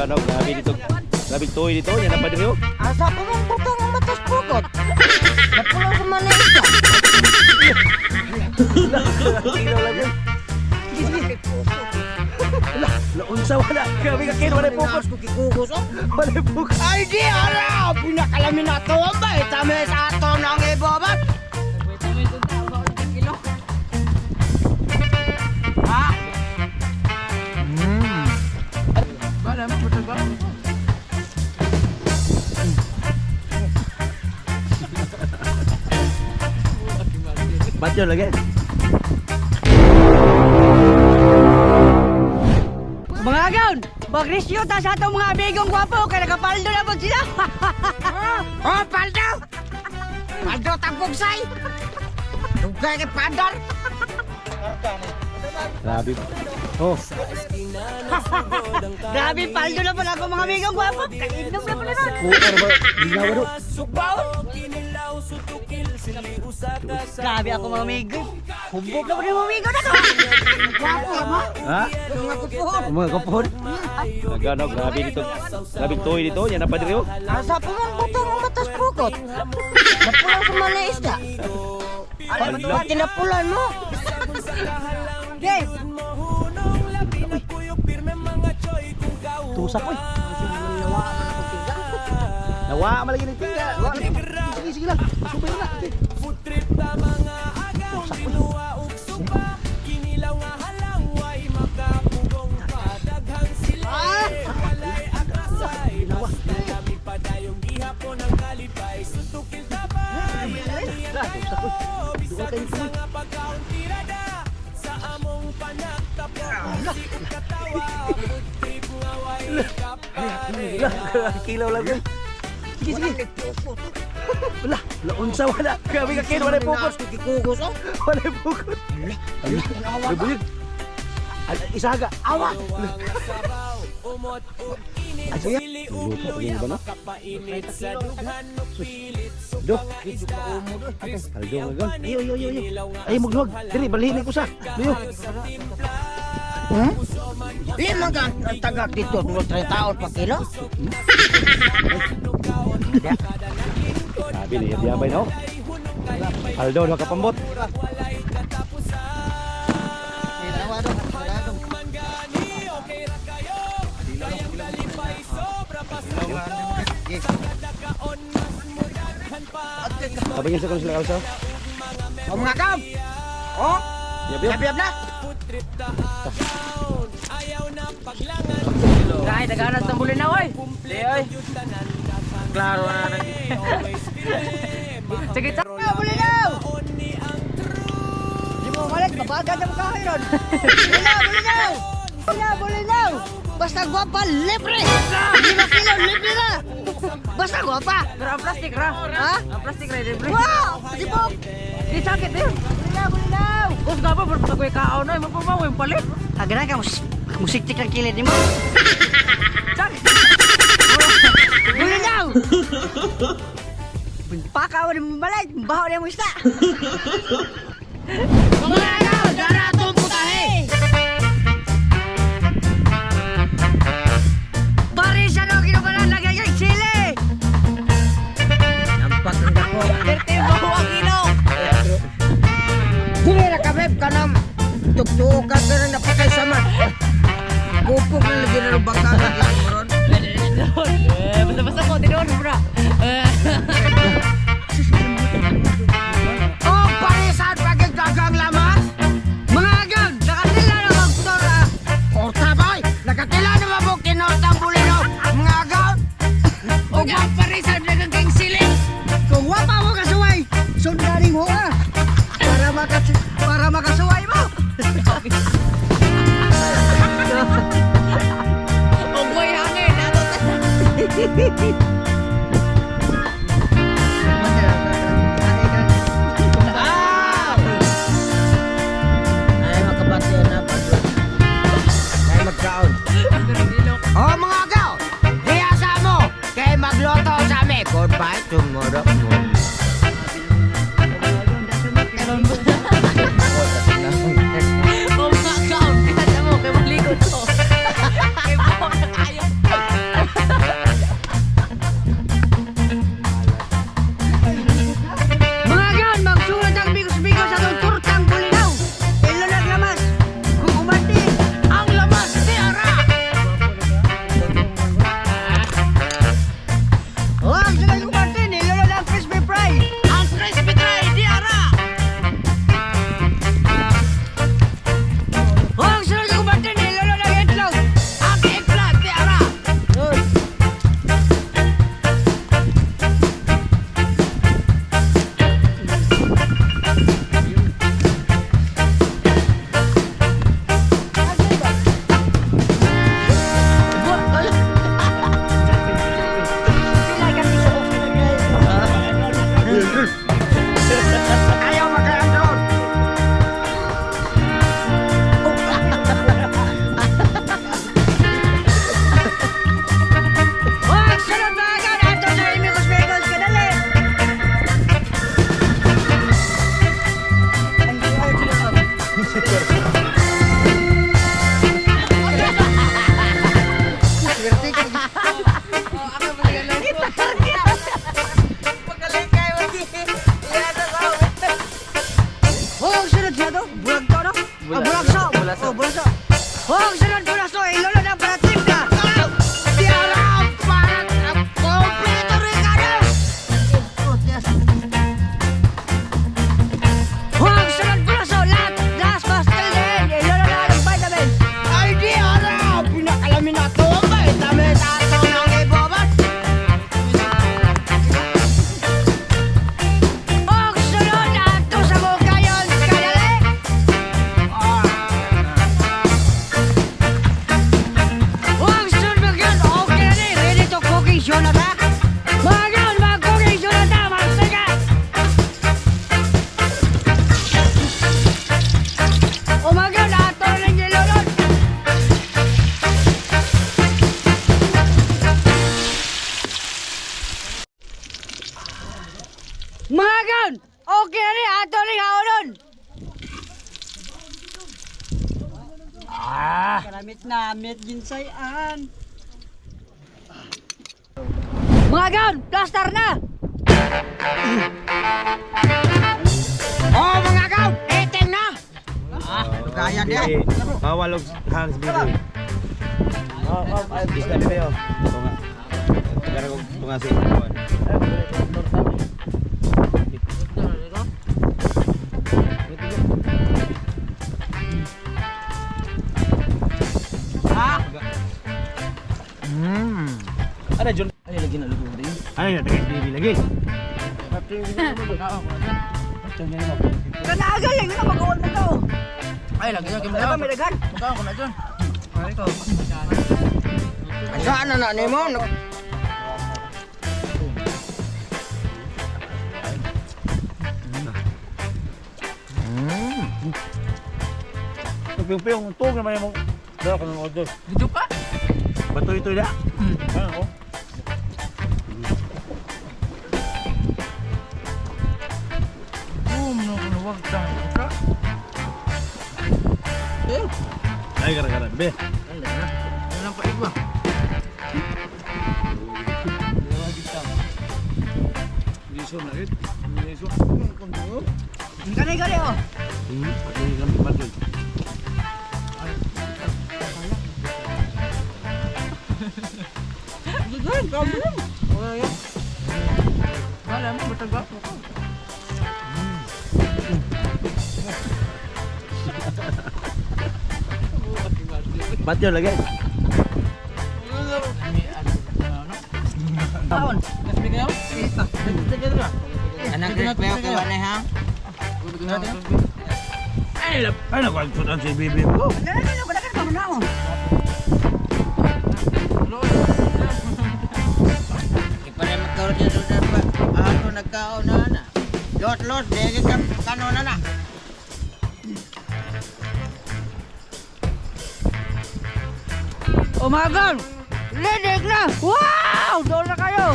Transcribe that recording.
Ano, grabe dito. Grabe tuoy dito, yan ang padre oh. Asa pa mong butang ang matas pukot? Napulaw sa manay ka. Kilo lang yun. Sige, sige. Wala, launsa wala. Grabe ka kilo, wala pukot. Ko kikugos oh. Wala pukot. Ay di ara, pinakalamin na to ba? Itamis ato ng ibobat. Ha? Ba't yun lagi? Mga agaw, magresyo ta sa atong mga amigong gwapo kay nakapaldo na po sila. Oh, paldo! Paldo tagbugsay! Dugay kay pandar! Grabe. Oh, Grabe, paldo na pala ako mga amigong gwapo. Kainom na pala nun. kuar ba? Ginawa do. Grabe ako mga amigo. Hubog na pala yung mga amigo na ko. Gwapo mo? Ha? Mga kupuhon. Mga kapon. Nagano, grabe dito. Grabe tuoy dito, yan ang padre oh. Asa pa mong butang ang matas pukot? Napulaw sa manay isda. Paldo. Tinapulan mo. Dave, Tusak oy. Nawa man lagi ng tinga. Sige, sige lang. Subay na. Tusak oy. Tusak oy. Duol kayo tuloy. Wala, kilaw lang yun. Sige, sige. Wala, launsa wala. Grabe ka kilo, wala pukot. Kikugos oh. Wala pukot. Wala buyog. Isaga. Awa. Ay, sige. Luto, pagin ba no? Do. Aldo nga gon. Ayo, ayo, ayo, ayo. Ay, mugnog. Diri, balhin ko sa. Ayo. Hmm? Lima ka ang tagak dito, mga 3 taon pa kilo. Grabe na yabay no. Aldo, no kapambot. Sabi niya sa kung sila kalsa. O mga kam! Oh, Yab yab. yab na! Kahit naghahanap ng bulinaw ay. Oy. Klaro na nag. Sige, ta. Bulinaw! Di mo balik, babaga na mo kahoy ron. Bulinaw, bulinaw! Bulinaw, bulinaw! Basta gwapa, libre! 5 kilo, libre na! Basta gwapa! Pero ang plastic ra. Ha? Ang plastic ra libre. Wow! Di po! Di sakit eh. Bulinaw, bulinaw! Kus nga ba pero pag kaon na mo pa yung palit. Agad ka, musiktik ang kilid ni mo. Sakit. Bulinaw! Pakaw ni balay, baho ni mo isda. Mga kam, dara itong putahe! Pare siya no, kinubalan lagay yung sili! Nampak ang dako. Perte mo ang kilo. Dili na kabeb ka na tuktukan ka na napatay sama. Kupok na lagi na bangka ka ron. Eh, basta-basta ko tinuod bro. Eh. Oh, parisan pagigdagang lamas! Mga agaw, nakatila na magtora. Orta boy! Nakatila na mabok tinortang bulino! Mga agaw! Ug ang parisan daghang kang sili. Kung wapa mo kasuway, sundaning mo ah. Para makasuway mo. Ug way hangin ato ta. Ah! Ay, makabati na pa. Ay, magkaon. Oh, mga agaw! Diya sa mo! Kay magluto sa amin! Goodbye tomorrow. Oh, mga kaon, kita mo kay malikot ko. Kay mo na kayo. Ah! Karamit namit ginsayan. Mga gaon, plaster na! Oh, mga gaw, eating na. Ah, gaya niya. Bawal og hands, baby. Oh, isda, bebe, oh. Tunga. Tagara ko tunga sa ikuan. Ano, John? Ay, lagi na luto din. Ano yun? Tagay, baby, lagi. Kanagal eh, na mag-uwan mo to. Ay, lagi na Wala ba may daghan? Magkaon ko na dyan. Ay, ko. Saan na na nimo? Piyong-piyong, tug naman yung Dala ko ng order. Dito pa. Batoy-toy na. Ano ko? Boom, no kuno wag ta. Ay, gara-gara, bebe. Ano pa iba? Gani gani oh. Pati kami batoy. Wala mo mataga ko. Ba't yun lagi? Taon. Anang great pa ko na ha. Ay, ay, nakuha si baby mo. Daghan daghan daghan pa man oh. Di pa rin magkaroon siya sudan pa. Ato nagkaon na na. Lot lot, dili ka kanon na na. Oh mga gaon, lidig na! Wow! Doon na kayo!